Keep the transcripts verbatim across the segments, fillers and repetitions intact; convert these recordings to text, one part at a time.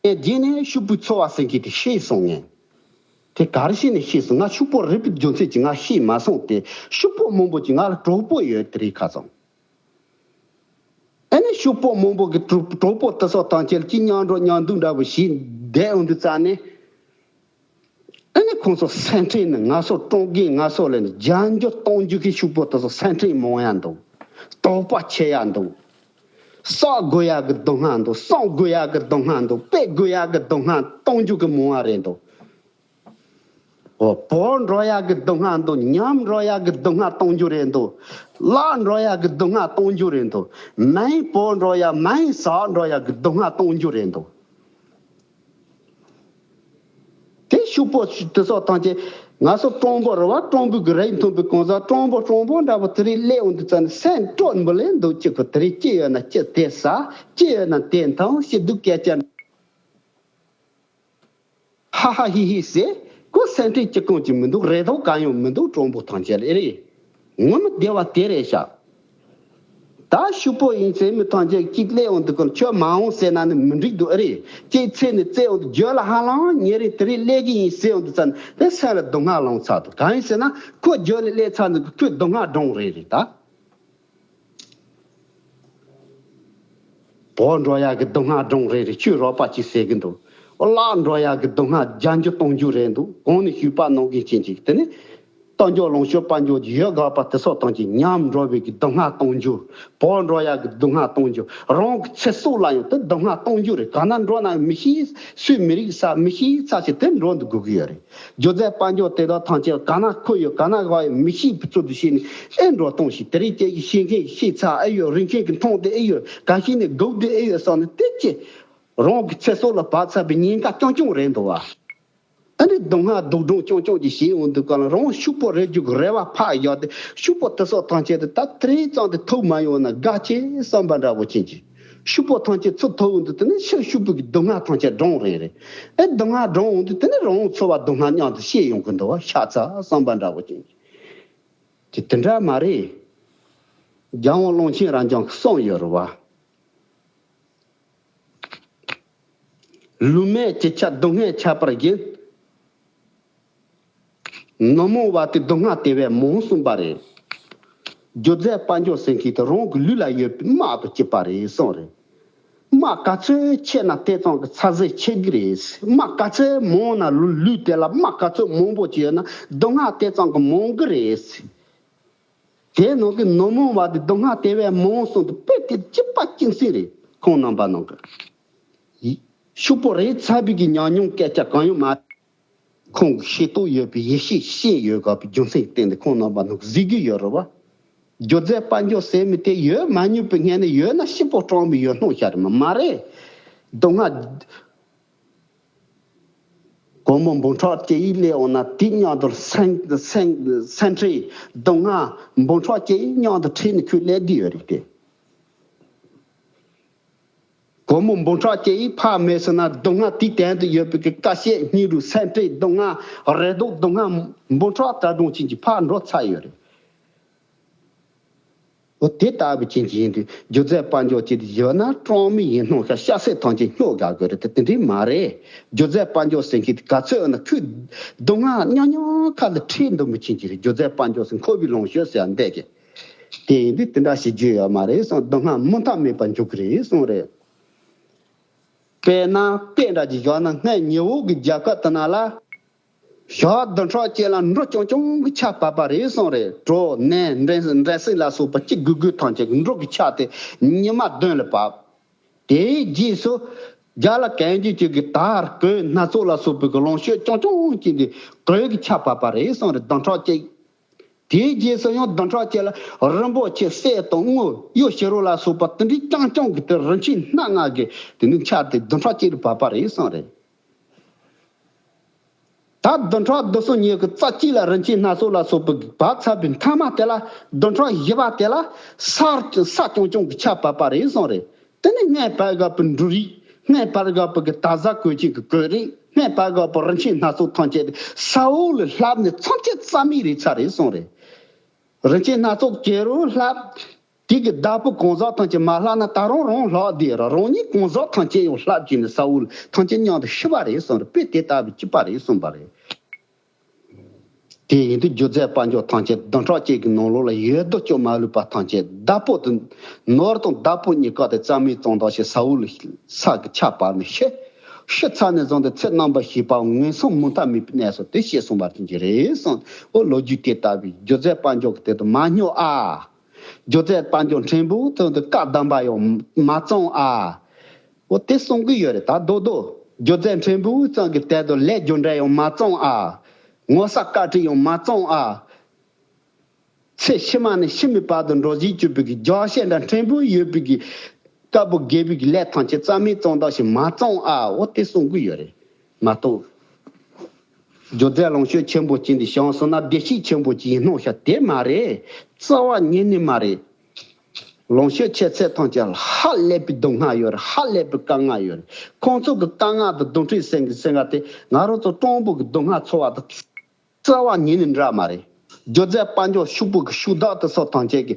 ངས་རྗེས་ནས་ཤོག་བུའི་ཚོ་བ་ཟེར་མཁན་དེ་ཤེས་སོང་ངས། དེ་ག་རེ་བྱས་ནས་ཤེས་སོང་། ང་ཤོག་བུ་རིལ་བུའི་རྒྱུ་མཚན་གྱིས་ང་ཤེས་མ་སོང་སྟེ། ཤོག་བུ་མང་པོ་ཅིག་ང་ལ་གྲོགས་པོ་ཡོད་དེ་རེད་ཁ་སང་། ཨ་ནི་ཤོག་བུ་མང་པོ་གི་གྲོགས་གྲོགས་པོ་དེ་ཚོ་དང་ཁྱེད་ཀྱིས་མཉམ་འགྲོ་མཉམ་འདུག་འདྲ་པོ་ཞིག་བསྡད་འོང་དུས་ཙ་ནས། ཨ་ནི་ཁོང་ཚོ་སེམས་ཁྲལ་ནི་ང་ཚོ་ཀྲུང་གོའི་ང་ཚོ་ལ་ནི་རྒྱབ་སྐྱོར་གཏོང་རྒྱུ་གི་ཤོག་བུ་དེ་ཚོ་སེམས་ཁྲལ་མང་ཡ་འདུག་དོགས་པ་ཆེ་ཡ་འདུག་བསགས་དགོས་ཡ་གི་སྡུག་བསྔལ་འདུག་བསམ་དགོས་ཡ་གི་སྡུག་བསྔལ་འདུག་དཔེ་དགོས་ཡ་གི་སྡུག་བསྔལ་གཏོང་རྒྱུ་གི་མང་བ་རེད་འདུག་འོ། བོར་འགྲོ་ཡ་གི་སྡུག་བསྔལ་འདུག་ཉམས་འགྲོ་ཡ་གི་སྡུག་བསྔལ་གཏོང་རྒྱུ་རེད་འདུག་བརླག་འགྲོ་ཡ་གི་སྡུག་བསྔལ་གཏོང་རྒྱུ་རེད་འདུག་མེ་བོར་འགྲོ་ཡ་མེ་ཟག་འགྲོ་ཡ་གི་སྡུག་བསྔལ་གཏོང་རྒྱུ་རེད་འདུག་དེ་ཤོག་བུ་དེ་ཚོ་ཐམས་ཅད་ང་ཚོ་སྤྲང་པོ་རེད་བ། སྤྲང་པོ་གི་རིགས་མཐོན་པོའི་གང་ཟག་སྤྲང་པོ་སྤྲང་པོ་འདྲ་པོ་དེ་རིགས་སླེབས་འོང་དུས་ཙམ་ནས་སེམས་སྐྱོ་མི་ལེན་འདུག་ཅི་གོ་དེ་རིགས་ཅི་ཡོད་ན་ཅི་དེ་ཟ། ཅི་ཡོད་ན་དེ་འཐུང་། ཤི་སྡུག་སྐད་ཆ། ཧ་ཧ་ཧི་ཧི་ཟེར། ཁོ་སེམས་ཁྲལ་ཅི་གང་ཅི་མི་འདུག་རེ་དོགས་གང་ཡང་མི་འདུག་སྤྲང་པོ་ཐམས་ཅད་ལ་ཨེ་རེད། ངོ་མ་བདེ་བ་དེ་རེད་ཤག་ད་ཤོག་བུ་ཡིན་ཟེར་མི་ཐམས་ཅད་ཀྱིས་སླེབས་འོང་དུས་ཀྱང་ཁྱོད་མ་འོང་ཟེར་ན་ནི་མི་འགྲིག་འདུག་ཨེ་རེད། ཅིག་ཚེ་ནི་བཙལ་འོང་དུས་རྒྱུ་ལ་ཧ་ལམ་ཉེ་རིང་དེ་རིང་སླེབས་ཀྱི་ཡིན་ཟེར་འོང་དུས་ཙམ་དེ་སེམས་ལ་སྡུག་བསྔལ་ལངས་ཚར་འདུག་གང་ཡིན་ཟེར་ན་ཁོ་རྒྱུ་ལ་སླེབས་ཚར་འདུག་ཁོས་སྡུག་བསྔལ་སྦྱོང་རེད་རེད་ད། བོར་འགྲོ་ཡག་གི་སྡུག་བསྔལ་སྦྱོང་རེ་རེ་ཁྱོད་རོགས་པ་ཅིག་ཟེར་གི་འདུག་བརླག་འགྲོ་ཡག་གི་སྡུག་བསྔལ་རྒྱབ་འགྱུར་གཏོང་རྒྱུ་རེད་འདུག་གོང་ནས་ཞུས་པ་ནང་བཞིན་བྱེད་ཅིག་དེ་ནི་རྟ་མགྱོགས་ལོངས་སྤྱོད་དཔལ་འབྱོར་གྱི་ཡོད་དགའ་བ་དེ་ཚོ་ཐམས་ཅད་ཉམས་འགྲོ་བའི་གི་སྡུག་བསྔལ་གཏོང་རྒྱུ། བོར་འགྲོ་ཡག་གི་སྡུག་བསྔལ་གཏོང་རྒྱུ། རང་གི་ཚེ་སྲོག་ལ་ཡང་དེ་སྡུག་བསྔལ་གཏོང་རྒྱུ་རེད། ག་ན་འགྲོ་ན་མི་ཤེས། སུས་མི་རིག་ས་མི་ཤེས་ས་ཞིག་དེ་འགྲོ་འདུག་དགོས་ཀྱི་ཡོད་རེད། སྒྱུ་རྩལ་དཔལ་འབྱོར་དེ་དག་ཐམས་ཅད་ག་ན་ཁོ་ཡོད་ག་ན་བ་ཡོད་མི་ཤེས་པའི་ཚུལ་དུ་བྱས་ནས་ཨེ་འགྲོ་གཏོང་ཞིག་དེ་རིང་ཁྱེད་ཀྱིས་ཤེས་མཁན་ཤེས་ཚར་ཨེ་ཡོད། རིན་ཆེན་གྱི་མཐོང་དེ་ཨེ་ཡོད། ག་ཤེས་ནས་སྒུག་དེ་ཨེ་ཡོད་བསམ་ནས་དེ་ཅི། རང་གི་ཚེ་སྲོག་ལ་བབས་ཚར་བའི་ཉེན་ཁ་རྐྱང་རྐྱང་རེད་འདུག་བ། ཨ་ནི་སྡུག་བསྔལ་སྡུག་སྦྱོང་རྐྱང་རྐྱང་ཅིག་བྱས་ཡོང་དུས་གང་ལ་རང་ཕྱུག་པོ་རེད་རྒྱུ་གི་རེ་བ་ཕར་བཞག་སྟེ་ཕྱུག་པོ་དེ་སོགས་ཐམས་ཅད་དེ་ད་དེ་རིང་ཙམ་དེ་ཐུག་མ་ཡོང་ན་དགའ་ཆེ་བསམ་པ་འདྲ་པོ་ཅན་གྱི། ཕྱུག་པོ་ཐམས་ཅད་ཚུར་ཐུག་འོང་དུས་དེ་ནི་ཕྱིར་ཕྱུག་པོ་གི་སྡུག་བསྔལ་ཐམས་ཅད་སྦྱོང་རེ་རེད། ཨེ་སྡུག་བསྔལ་སྦྱོང་འོང་དུས་དེ་ནི་རང་འཚོ་བ་སྡུག་བསྔལ་མཉམ་དུ་ཤེས་ཡོང་གི་འདུག་བ། ཤ་ཚ་བསམ་པ་འདྲ་པོ་ཅན་གྱི། དེ་དེ་འདྲ་མ་རེད། རྒྱལ་དབང་ཀློང་ཆེན་རབ་འབྱམས་ཀྱི་གསུངས་ཡོད་རེད་བ། ལུས་མེད་ཅི་ཆ་སྡུག་བསྔལ་ཁྱབ་པར་བགྱི། ནོར་མང་བ་དེ་སྡུག་བསྔལ་དེ་བས་མང་གསུངས་པ་རེད། སྒྱུ་རྩལ་དཔལ་འབྱོར་ཟེར་མཁན་དེ་རང་གི་ལུས་ལ་ཡོད་པའི་དམག་དང་གཅིག་པ་རེད་གསུངས་རེད། དམག་ག་ཚོད་ཆེ་ན་དེ་ཙམ་གྱི་ཚ་ཟེར་ཆེ་གི་རེད། དམག་ག་ཚོད་མང་ན་ལུ་ལུས་དེ་ལ་དམག་ག་ཚོད་མང་པོ་ཅིག་ཡོད་ན་སྡུག་བསྔལ་དེ་ཙམ་གྱི་མང་གི་རེད། དེའི་ནང་གི་ནོར་མང་བ་དེ་སྡུག་བསྔལ་དེ་བས་མང་གསུངས་དུས་དཔེ་དེ་གཅིག་པ་གཅིག་སྲིད་རེད། ཁོང་རྣམ་པ་ནང་གི་ཕྱུག་པོ་རེད་ཚར་བའི་གི་ཉམས་མྱོང་སྐད་ཆ་གང་ཡང་མ། ཁོང་གི་ཤེས་རྟོགས་ཡོད་པའི་ཡེ་ཤེས་ཤེས་ཡོད་དགོས་པའི་རྒྱུ་མཚན་བརྟེན་ཏེ་ཁོང་རྣམ་པ་ནང་གི་གཟིགས་རྒྱུ་ཡོད་རེད་བ། སྒྱུ་རྩལ་དཔལ་འབྱོར་ཟེར་མི་དེ་ཡོད་མ་མྱོང་པའི་སྔོན་ནས་ཡོད་ན་ཤི་པོ་སྤྲང་མི་ཡོད་སྣང་ཤར་མ་མ་རེད། སྡུག་བསྔལ། སྒོར་མོ་འབུམ་ཕྲག་གཅིག་ཡིས་སླེབས་འོང་ན་དེ་མཉམ་དུ་སེམས་སེམས་སེམས་ཁྲལ་སྡུག་བསྔལ་འབུམ་ཕྲག་གཅིག་ཡིས་མཉམ་དུ་ཁྲིད་ནས་ཁོས་སླེབས་བསྡད་ཡོད་རེད་དེ། སྒོར་མོ་འབུམ་ཕྲག་གཅིག་ཡིས་ཕར་མེད་ཟེར་ན་སྡུག་བསྔལ་དེའི་སྟེང་དུ་ཡོད་པའི་གི་དཀའ་སྤྱད་སྙིང་རུས་སེམས་ཁྲལ་སྡུག་བསྔལ་རེ་དོགས་སྡུག་བསྔལ་འབུམ་ཕྲག་གྲངས་ཀྱིས་ཕར་འགྲོ་ཚར་ཡོད་རེད། འོ་དེ་ལྟ་བུ་ཅན་ཅིག་ཡིན་དུས་སྒྱུ་རྩལ་དཔལ་འབྱོར་ཅིག་ཡོད་ན་སྤྲང་མི་ཡིན་སྣང་ཤར་ཤ་ཟད་ཐམས་ཅད་སྙོག་དགའ་དགོས་རེད་དེ་དེ་འདྲའི་མ་རེད། སྒྱུ་རྩལ་དཔལ་འབྱོར་ཟེར་མཁན་དེ་ག་ཚོད་ཡོད་ན་ཁོས་སྡུག་བསྔལ་ཉག་ཉག་ཁ་ལ་ཁྲིད་འདུག་མི་ཅན་ཅིག་རེད། སྒྱུ་རྩལ་དཔལ་འབྱོར་ཟེར་འཁོར་བའི་ལོངས་སྤྱོད་ཟེར་ཡ་འདས་ཀྱི། དེ་ཡིན་དུས་དེ་འདྲ་ཞིག་རྒྱུ་ཡོད་མ་རེད་གསུངས། སྡུག་བསྔལ་མུ་མཐའ་མེད་པར་འཇུག་གི་རེད་གསུངས་རེད། དཔེར་ན་དཔེ་འདྲ་ཅིག་བཞག་ན་སྔར་ཉི་འོག་གི་རྒྱལ་ཁབ་དེ་ནང་ལ། ཞག་བདུན་ཕྲག་གཅིག་ལ་འབྲུ་རྐྱང་རྐྱང་གི་ཆར་བབས་པ་རེད་གསུངས་རེད། གྲོ་ནས་འབྲས་འབྲས་སིལ་ལ་སོགས་པ་ཅི་དགོས་དགོས་ཐམས་ཅད་ཀྱི་འབྲུ་གི་ཆར་དེ་ཉི་མ་བདུན་ལ་བབས། དེའི་རྗེས་སུ་རྒྱ་ལ་གན་རྒྱུ་ཅིག་གི་དར་གོས་སྣ་ཚོགས་ལ་སོགས་པའི་གི་ལོངས་སྤྱོད་རྐྱང་རྐྱང་ཅིག་འདི་གོས་ཀྱི་ཆར་བབས་པ་རེད་གསུངས་རེད། བདུན་ཕྲག་གཅིག་དེའི་རྗེས་སུ་ཡང་བདུན་ཕྲག་གཅིག་ལ་རིན་པོ་ཆེ་གསེར་དང་དངུལ་གཡུ་བྱུ་རུ་ལ་སོགས་པ་དེ་འདྲའི་རྐྱང་རྐྱང་གི་དེ་རིན་ཆེན་སྣ་ལྔ་གི་དེ་ནི་ཆར་དེ་བདུན་ཕྲག་གཅིག་ལ་བབས་པ་རེད་གསུངས་རེད། ད་བདུན་ཕྲག་བདུན་གསུམ་ཉིན་གྱི་རྩ་གཅིག་ལ་རིན་ཆེན་སྣ་ཚོགས་ལ་སོགས་པའི་བབས་ཚར་བའི་མཐའ་མ་དེ་ལ་བདུན་ཕྲག་བཞི་པ་དེ་ལ་ས་ས་རྐྱང་རྐྱང་གི་ཆར་བབས་པ་རེད་གསུངས་རེད། དེ་ནི་སྔར་བབས་དགོས་པའི་འབྲུ་རིགས། སྔར་བབས་དགོས་པའི་གི་དར་ཟབ་གོས་ཆེན་གྱི་གོས་རིགས། སྔར་བབས་དགོས་པའི་རིན་ཆེན་སྣ་ཚོགས་ཐམས་ཅད་དེ་ས་འོག་ལ་ལྷབས་ནས་མཚམས་ཆད་རྩ་མེད་རེད་ཚར་རེད་གསུངས་རེད། རིན་ཆེན་སྣ་ཚོགས་ཇེ་རུ་ལྷབས། དེ་གི་བདག་པོ་གང་ཟག་ཐམས་ཅད་མ་ལྷག་ན་ད་རུང་རང་ལྷག་བསྡད་ར། རང་ཉིད་གང་ཟག་ཐམས་ཅད་ཡང་ལྷག་བྱས་ནས་ས་འོག་ལ་ཐམས་ཅད་མཉམ་དུ་ཤི་བ་རེད་གསུངས་རེད། དཔེ་དེ་ལྟ་བུའི་སྐྱིད་པ་རེད་གསུངས་པ་རེད། དེ་ཡིན་དུས་སྒྱུ་རྩལ་དཔལ་འབྱོར་ཐམས་ཅད་བདུན་ཕྲག་གཅིག་གི་ནང་ལོགས་ལ་ཡོད་དོ་ཅོག་མ་ལུས་པ་ཐམས་ཅད་བདག་པོ་དང་ནོར་དང་བདག་པོ་གཉིས་ཀ་དེ་རྩ་མེད་བཙོང་བཏང་ཞིག་ས་འོག་ལ་ས་གི་ཆ་བབས་ནས་ཤི། ཤི་ཚར་ནས་བཟུང་སྟེ་ཚེ་རྣམ་པར་ཤེས་པ་ངན་སོང་མུ་མཐའ་མེད་པའི་གནས་སུ་དེ་སྐྱེས་སོང་བར་དུ་གྱུར་རེད་གསུངས། འོ་ལོ་རྒྱུས་དེ་ལྟ་བུའི་སྒྱུ་རྩལ་དཔལ་འབྱོར་གྱི་དེ་དུ་མ་སྨྱོ་ཨ། སྒྱུ་རྩལ་དཔལ་འབྱོར་ཕྲན་བུ་ཙམ་དུ་བཀའ་གདམས་པ་ཡང་མ་བཙོང་ཨ། འོ་དེ་གསུང་གི་ཡོད་རེད། ད་རྡོག་རྡོག་སྒྱུ་རྩལ་ཕྲན་བུ་ཙམ་གྱི་དལ་དུ་ལས་རྒྱུ་འབྲས་ཡང་མ་བཙོང་ཨ། ངོ་ཚ་བཀའ་དྲིན་ཡང་མ་བཙོང་ཨ། ཚེ་ཕྱི་མ་ནས་ཕྱི་མའི་བར་དུ་འགྲོ་བཞིན་བཅུག་པའི་གི་རྒྱགས་ཤད་འདྲ་ཕྲན་བུ་ཡོད་པའི་གི་དཀར་པོ་དགེ་བའི་གི་ལས་ཐམས་ཅད་རྩ་མེད་བཙོང་བཏང་ཞིག་མ་བཙོང་ཨ། འོ་དེ་གསུང་གི་ཡོད་རེད་མ་གཏོགས། སྒྱུ་རྩལ་ལོངས་སྤྱོད་ཆེན་པོ་ཅིག་འདི་བྱུང་སོང་ན་བདེ་སྐྱིད་ཆེན་པོ་ཅིག་ཡིན་སྣང་ཤག་དེ་མ་རེད། རྩ་བ་ཉིད་ནས་མ་རེད། ལོངས་སྤྱོད་ཆེ་ཚད་ཐམས་ཅད་ལ་ཧ་ལས་པའི་སྡུག་བསྔལ་ཡོད་རེད། ཧ་ལས་པའི་དཀའ་ངལ་ཡོད་རེད། ཁོང་ཚོ་གི་དཀའ་ངལ་དང་སྡུག་འཕྲད་སེམས་ཀྱི་སེམས་ཁ་དེ་ང་རང་ཚོ་སྤྲང་པོ་གི་སྡུག་བསྔལ་ཚོར་བ་དང་རྩ་བ་ཉིད་ནས་འདྲ་མ་རེད། སྒྱུ་རྩལ་དཔལ་འབྱོར་ཕྱུག་པོ་གི་ཕྱུག་བདག་དེ་ཚོ་ཐམས་ཅད་ཀྱི་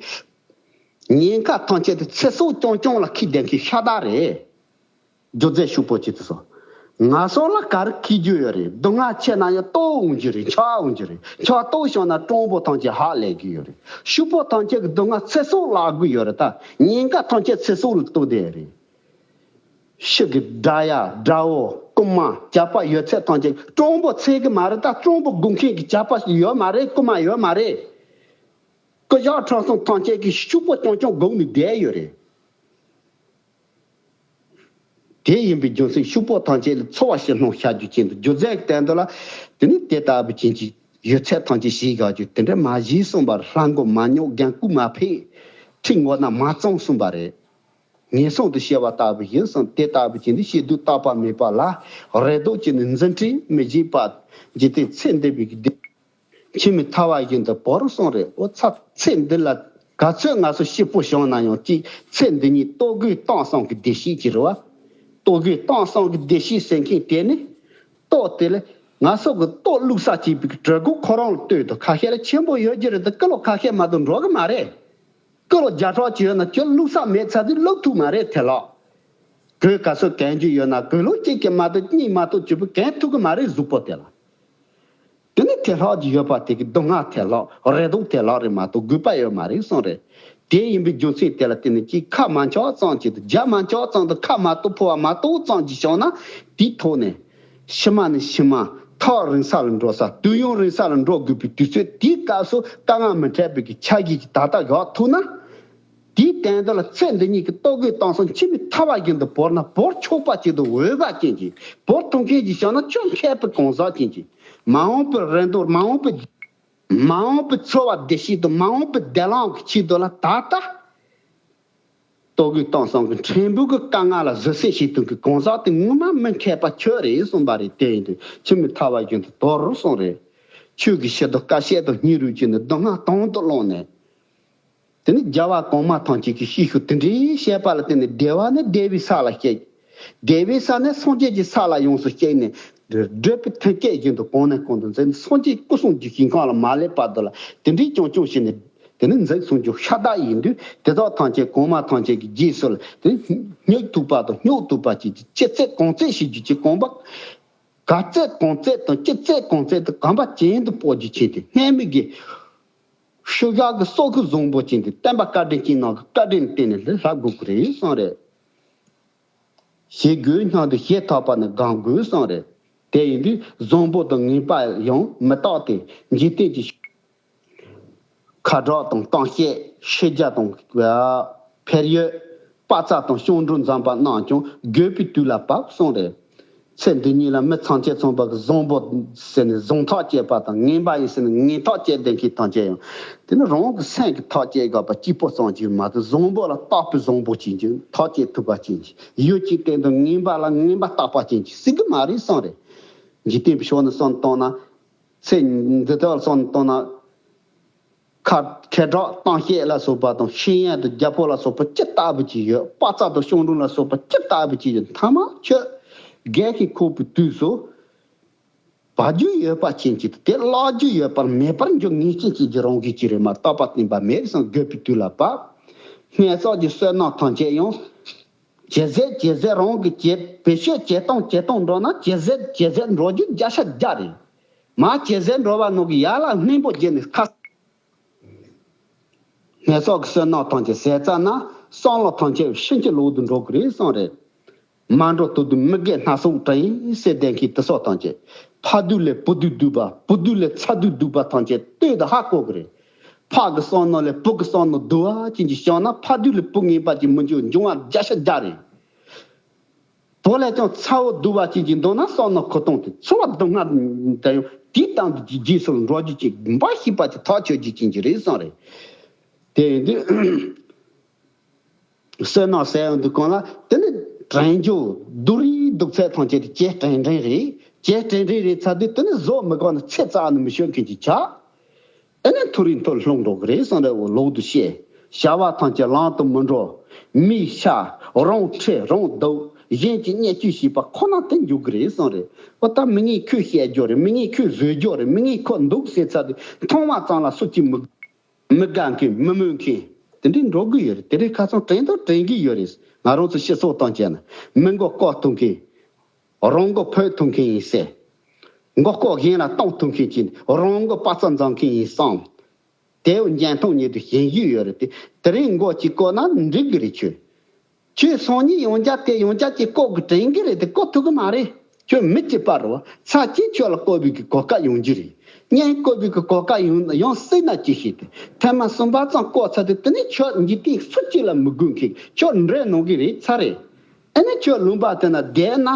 ཉེན་ཁ་ཐམས་ཅད་དེ་ཚེ་སྲོག་རྐྱང་རྐྱང་ལ་འཁྱེར་བསྡད་མཁན་ཤ་སྟག་རེད། སྒྱུ་རྩལ་ཕྱུག་པོ་ཅིག་དེ་ཚོ། ང་ཚོ་ལ་ག་རེ་འཁྱེར་རྒྱུ་ཡོད་རེད། སྡུག་བསྔལ་ཆེ་ན་ཡང་ལྟོགས་འོང་རྒྱུ་རེད། འཁྱག་འོང་རྒྱུ་རེད། འཁྱག་ལྟོགས་བྱུང་ན་སྤྲང་པོ་ཐམས་ཅད་ཧ་ལས་ཀྱི་ཡོད་རེད། ཕྱུག་པོ་ཐམས་ཅད་ཀྱི་སྡུག་བསྔལ་ཚེ་སྲོག་ལ་དགོས་ཡོད་རེད། ད་ཉེན་ཁ་ཐམས་ཅད་ཚེ་སྲོག་ལ་གཏོགས་བསྡད་རེད། ཕྱི་གི་དགྲ་ཡ་དགྲ་བོ་རྐུན་མ་ཇག་པ་ཡོད་ཚད་ཐམས་ཅད་སྤྲང་པོ་འཚེ་གི་མ་རེད། ད་སྤྲང་པོ་སྒོམ་མཁན་གྱི་ཇག་པ་ཡོད་མ་རེད། རྐུན་མ་ཡོད་མ་རེད། ཀུ་ཤག་ཁྲག་འཛིན་ཐམས་ཅད་ཀྱི་ཕྱུག་པོ་རྐྱང་རྐྱང་སྒོམ་ནས་བསྡད་ཡོད་རེད། དེ་ཡིན་པའི་རྒྱུ་མཚན་ཕྱུག་པོ་ཐམས་ཅད་ལ་འཚོ་བ་ཞིག་སྣང་བྱ་རྒྱུ་ཅན་དུ་སྒྱུ་རྩལ་གྱི་སྟེང་དུ་ལ། དེ་ནི་དེ་ལྟ་བུ་ཅན་གྱི་ཡོད་ཚད་ཐམས་ཅད་ཞིག་ག་རྒྱུ་དེ་འདྲ་མ་བྱས་གསུངས་པར་ལྷ་མགོ་མ་ཉོག་རྒན་རྐུན་མ་ཕེབས། ཁྲི་ངོ་ན་མ་བཙོང་གསུངས་པ་རེད། ངན་སོང་དུ་སྐྱེ་བ་ལྟ་བུ་ཡིན་གསུངས། དེ་ལྟ་བུ་ཅན་དུ་སྐྱེ་དུས་རྟག་པ་མེད་པ་ལ་རེ་དོགས་ཀྱིས་ནི་འཛིན་ཁྲིད་མི་བྱེད་པ། འཇིག་རྟེན་ཚེ་འདི་པའི་གི་བདེ། འཆི་མེད་ཐར་བ་བཞིན་དུ་བོར་གསུངས་རེད། འོ་ཚ་ཚེ་འདི་ལ་ག་ཚོད་ང་ཚོ་སྐྱིད་པོ་བྱུང་ན་ཡང་ཅིག་ཚེ་འདི་ཉིད་ལྟོ་གོས་གཏམ་གསུམ་གྱི་བདེ་སྐྱིད་ཀྱི་རེད་བ། ལྟོ་གོས་གཏམ་གསུམ་གྱི་བདེ་སྐྱིད་ཟེར་མཁན་དེ་ནི་ལྟོ་དེ་ལ་ང་ཚོ་གི་ལྟོ་བླུགས་ས་བྱེད་པའི་གྲོད་ཁོག་ཁོ་རང་ལ་ལྟོས་དང་ཁ་ཤས་ལ་ཆེན་པོ་ཡོད་ཀྱི་རེད་དེ་ཀི་ལོ་ཁ་ཤས་མ་གཏོགས་འགྲོ་གི་མ་རེད། ཀི་ལོ་བརྒྱ་ཕྲག་ཅིག་ཡོད་ན་ཁྱོད་བླུགས་ས་མེད་ཚར་དུས་བླུགས་ཐུབ་མ་རེད་དེ་ལགས། གོས་ག་ཚོད་གོན་རྒྱུ་ཡོད་ན་གོས་ལོ་གཅིག་གི་མ་གཏོགས་གཉིས་མ་གཏོགས་བཅུ་པོ་གོན་ཐུབ་གི་མ་རེད་གཟུགས་པོ་དེ་ལ། དེ་ནི་དེ་ལྷག་ཅིག་ཡོད་པ་དེ་གི་སྡུག་བསྔལ་དེ་ལྷག་རེ་དོགས་དེ་ལྷག་རེད་མ་གཏོགས་དགོས་པ་ཡོད་མ་རེད་གསུངས་རེད། དེ་ཡིན་པའི་རྒྱུ་མཚན་དེ་ལ་བརྟེན་ནས་ཅིག་ཁ་མ་འཆག་ཙམ་ཅིག་དང་རྒྱ་མ་འཆག་ཙམ་དང་ཁ་མ་གཏོགས་ཕོ་བ་མ་གཏོགས་ཙམ་ཅིག་བྱུང་ན་དེའི་ཐོག་ནས་ཕྱི་མ་ནས་ཕྱི་མ་ཐག་རིང་ས་ལ་འགྲོ་ས་དུས་ཡུན་རིང་ས་ལ་འགྲོ་དགོས་པའི་དུས་ཚོད་དེའི་སྐབས་སུ་དཀའ་ངལ་མི་འཕྲད་པའི་གི་ཆ་གིས་ཀྱི་ད་ལྟ་བཞག་ཐུབ་ན། དེའི་སྟེང་དུ་ལ་ཚེ་འདི་ཉིད་ཀྱི་ལྟོ་གོས་གཏམ་གསུམ་འཆི་མེད་ཐར་བ་བཞིན་དུ་བོར་ན་བོར་ཆོག་པ་ཅིག་ཏུ་འོས་པ་ཅན་གྱི་བོར་ཐུབ་མཁན་གྱི་བྱུང་ན་ཆོས་མཁས་པའི་གང་ཟག་ཅན་གྱི་མ་འོངས་པའི་རེ་འདོད་མ་འོངས་པའི་མ་འོངས་པའི་འཚོ་བ་བདེ་སྐྱིད་དང་མ་འོངས་པའི་བདེ་ལམ་གྱི་ཆེད་དུ་ལ་ད་ལྟ་ལྟོ་གོས་གཏམ་གསུམ་གྱི་ཕྲན་བུ་གི་དཀའ་ངལ་ལ་བཟོད་བསྲན་བྱེད་ཐུབ་མཁན་གང་ཟག་དེ་ངོ་མ་མི་མཁས་པ་ཁྱོད་རེད་གསུངས་པ་རེད། དེ་ཡིན་དུས་འཆི་མེད་ཐར་བ་བཞིན་དུ་དོར་གསུངས་རེད། ཆོས་ཀྱི་ཕྱིར་དུ་དཀའ་སྤྱད་དང་སྙིང་རུས་ཀྱིས་ནི་སྡུག་བསྔལ་དང་དུ་བླངས་ནས། དེ་ནི་རྒྱལ་བ་གོང་མ་ཐམས་ཅད་ཀྱིས་ཤེས་ཤུགས་དེ་འདྲའི་བཤད་པ་ལ་བརྟེན་ནས་བདེ་བ་ནི་བདེ་བའི་ས་ལ་སྐྱེས། བདེ་བའི་ས་ནི་སངས་རྒྱས་ཀྱི་ས་ལ་ཡོངས་སུ་སྐྱེས་ནས་བགྲོད་པའི་མཐུན་རྐྱེན་བཞིན་དུ་གོང་ནས་གོང་དུ་འཛིན་སངས་རྒྱས་སྐུ་གསུམ་གྱི་ཞིང་ཁམས་ལ་མ་སླེབས་བར་དུ་ལ་དེ་འདྲའི་རྐྱང་རྐྱང་བྱས་ནས་དེ་ནི་འཛིན་སོང་རྒྱུ་ཤ་སྟག་ཡིན་དུས་དེ་དག་ཐམས་ཅད་གོང་མ་ཐམས་ཅད་ཀྱི་རྗེས་སུ་ལ་དེ་ནི་སྙེག་ཐུབ་པ་དང་སྙོག་ཐུབ་པ་བཅས་ཀྱི་ཅི་ཚད་གང་ཚད་ཞིག་རྒྱུ་ཅིག་གོམ་པ་ག་ཚད་གང་ཚད་དང་ཅི་ཚད་གང་ཚད་དུ་གོམ་པ་ཅན་དུ་སྤོ་རྒྱུ་ཆེད་དུ་སྔས་མེད་ཀྱི། ཤུལ་བཞག་གི་སྲོག་གི་བཟང་པོ་ཅན་དེ་བསྟན་པ་བཀའ་དྲིན་ཅན་ནང་གི་བཀའ་དྲིན་བརྟེན་ནས་ལྷག་དགོས་ཀྱི་རེད་གསུངས་རེད། བྱེད་དགོས་སྙམ་དུ་བྱེད་ཐག་པ་ནི་སྒོམ་དགོས་གསུངས་རེད། དེ་ཡིན་དུས་བཟང་པོ་དང་ངན་པ་ཡང་མི་རྟག་སྟེ་འཇིག་རྟེན་གྱི་ཁ་གྲགས་དང་གཏམ་བཤད་ཤེས་རྒྱ་དང་ཕེར་ཡོད། དཔའ་རྩལ་དང་སྐྱོན་འགྲོ་འཛོམས་པ་རྣམས་ཀྱང་དགོས་པའི་དུས་ལ་བབ་གསུངས་རེད། ཚེ་འདི་ཉིད་ལ་མི་ཚང་ཆེ་ཚང་པ་གི་བཟང་པོ་ཟེར་ནས་བཟང་ཐག་བཅད་པ་དང་ངན་པ་ཡིན་ཟེར་ནས་ངན་ཐག་བཅད་བསྡད་མཁན་ཐམས་ཅད་ཡང་དེ་ནི་རང་གི་སེམས་ཀྱི་ཐག་བཅད་དགོས་པ་གཅིག་པོ་ཙམ་གྱིས་མ་གཏོགས་བཟང་པོ་ལ་རྟག་པའི་བཟང་པོ་ཅན་གྱི་ཐག་བཅད་ཐུབ་པ་ཅན་གྱི་ཡུལ་གཅིག་སྟེང་དུ་ངན་པ་ལ་ངན་པ་རྟག་པ་ཅན་གྱི་སྲིད་གི་མ་རེད་གསུངས་རེད། འཇིག་རྟེན་པའི་ཕྱོགས་ནས་བསམ་བཏང་ན། ཚེ་འདི་དག་ལ་སོགས་ནས་བཏང་ན། ཁ་ཁེ་གྲགས་གཏམ་བཤད་ལ་སོགས་པ་དང་ཤེས་ཡོན་དང་རྒྱལ་པོ་ལ་སོགས་པ་ཅི་ལྟ་བུ་ཅིག་ཡོད། དཔའ་རྩལ་དང་ཤོང་སྒྲུང་ལ་སོགས་པ་ཅི་ལྟ་བུ་ཅིག་ཡོད། མཐའ་མ་ཁྱོད་རྒས་ཤིང་འཁོགས་པའི་དུས་སུ་བ་རྒྱུ་ཡོད་པ་ཅན་གྱི་དེ་བརླག་རྒྱུ་ཡོད་པར་མེད་པར་འགྱུར་ངེས་ཅན་གྱི་རང་གི་ཅི་རེད་མ་རྟག་པ་བརྟན་པ་མེད་བསམ་དགོས་པའི་དུས་ལ་བབ། སྔས་སོགས་ཀྱི་བསོད་ནམས་ཐམས་ཅད་ཡང་། ཇེ་ཟད་ཇེ་ཟད་རང་གི་ཇེ་བེད་སྤྱོད་ཇེ་བཏང་ཇེ་བཏང་འགྲོ་ན་ཇེ་ཟད་ཇེ་ཟད་འགྲོ་རྒྱུ་བརྒྱ་ཆ་བརྒྱ་རེད། མ་ཇེ་ཟད་འགྲོ་བ་ནང་གི་ཡར་ལ་སྙིང་པོ་བརྗེ་ནས་ཁ། སྔས་སོགས་ཀྱི་བསོད་ནམས་ཐམས་ཅད་ཟད་ཚར་ན་བསམ་བློ་ཐམས་ཅད་ཕྱིན་ཅི་ལོག་ཏུ་འགྲོ་གི་རེད་གསུངས་རེད། མ་འགྲོ་དུས་དུ་མི་དགེ་སྣ་ཚོགས་དྲན་ཟེར་བསྡད་མཁན་དེ་སོགས་ཐམས་ཅད། ཕ་དུས་ལས་བུ་དུས་སྡུག་པ་བུ་དུས་ལས་ཚ་དུས་སྡུག་པ་ཐམས་ཅད་ལྟོས་དང་ཧ་གོ་གི་རེད། ཕ་གི་བསམ་མནོ་ལས་བུ་གི་བསམ་མནོ་སྡུག་པ་ཅན་གྱི་བྱུང་ན་ཕ་དུས་ལས་བུ་ངན་པ་ཅིག་མི་འབྱུང་འབྱུང་བ་བརྒྱ་ཆ་བརྒྱ་རེད། བུ་ལས་ཀྱང་ཚ་བོ་སྡུག་པ་ཅན་གྱི་འདུག་ན་བསམ་མནོ་ཁོ་གཏོང་དེ་ཚོར་བ་སྡུག་བསྔལ་དེ་ཡང་དེའི་སྟེང་དུ་རྗེས་སུ་འགྲོ་རྒྱུ་ཅིག་འབའ་ཞིག་པ་ཅིག་ཐག་ཆོད་རྒྱུ་ཅན་གྱི་རེད་གསུངས་རེད། དེ་ཡིན་དུས། བསོད་ནམས་ཟད་ཡོང་དུས་གང་ལ་དེ་ནི་དྲན་རྒྱུ་སྡུག་རུས་སྡུག་ཚད་ཐམས་ཅད་དེ་ཇེ་དྲན་དྲན་རེད། ཇེ་དྲན་དྲན་རེད་ཚར་དུས་དེ་ནི་བཟོ་མི་དགོས་ན་ཚེ་རྩ་ནས་མི་ཤོར་མཁན་གྱི་ཆ། ཨེ་ནི་མཐོ་རིས་མཐོ་ལྷུང་འགྲོ་གི་རེད་གསུངས་རེད། འོ་ལོག་ཏུ་བཤད། བྱ་བ་ཐམས་ཅད་ལམ་དུ་མི་འགྲོ། མིའི་ཤ་རང་ཁྲེལ་རང་སྡུག་གཞན་གྱི་བརྙས་བཅོས་བྱེད་པ་ཁོ་ན་དེ་འཇུག་གི་རེད་གསུངས་རེད། འོ་ད་མི་ངན་ཁོས་བཤད་རྒྱུ་རེད། མི་ངན་ཁོས་བཟོས་རྒྱུ་རེད། མི་ངན་ཁོ་འདུག་ཟེར་ཚར་དུས་མཐོང་བ་ཙམ་ལ་སུ་གཅིག་མི། མི་དགའ་མཁན་མི་མོས་མཁན། དེ་འདྲའི་འགྲོ་གི་ཡོད་རེད། དེ་འདྲའི་ཁ་སང་དྲན་དང་དྲན་གྱི་ཡོད་རེད། ང་རང་ཚོ་སྤྱི་ཚོགས་སྟེང་བྱས་ན་མི་མགོ་སྐོར་གཏོང་མཁན། རང་མགོ་ཕོད་ཐུབ་མཁན་ཡིན་ཟེར། མགོ་སྐོར་གཞན་ལ་གཏོང་ཐུབ་མཁན་གྱིས་རང་མགོ་པ་ཙམ་འཛིན་མཁན་ཡིན་བསམ། དེའུ་འཇོན་ཐང་ཉིད་དུ་ཞེན་གྱི་ཡོད་རེད་དེ། དེ་རིང་མགོ་གཅིག་བསྐོར་ན་འགྲིག་གི་རེད་ཁྱོད། ཁྱོད་སང་ཉིན་ཡང་བསྐྱར་དེ་ཡང་བསྐྱར་གྱི་བསྐོར་གི་དྲན་གི་རེད་དེ་བསྐོར་ཐུབ་གི་མ་རེད། ཁྱོད་མི་གཅིག་པ་རེད་བ། ཚར་གཅིག་ཁྱོད་ལ་བསྐོར་བའི་གི་གོ་སྐབས་ཡོང་རྒྱུ་རེད། སྔོན་བསྐོར་བའི་གི་གོ་སྐབས་ཡོང་ཡོང་སྲིད་ན་ཅི་ཞིག་དེ་ཐེངས་མ་གསུམ་པ་ཙམ་བསྐོར་ཚར་དུས་དེ་ནས་ཁྱོད་འཇིག་རྟེན་སུ་གཅིག་ལ་མི་དགོས་མཁན་ཁྱོད་འདྲེ་ནང་གི་རེད་ཚར་རེད། ཨ་ནི་ཁྱོད་ལུང་པ་དེ་ན་བསྡད་ན།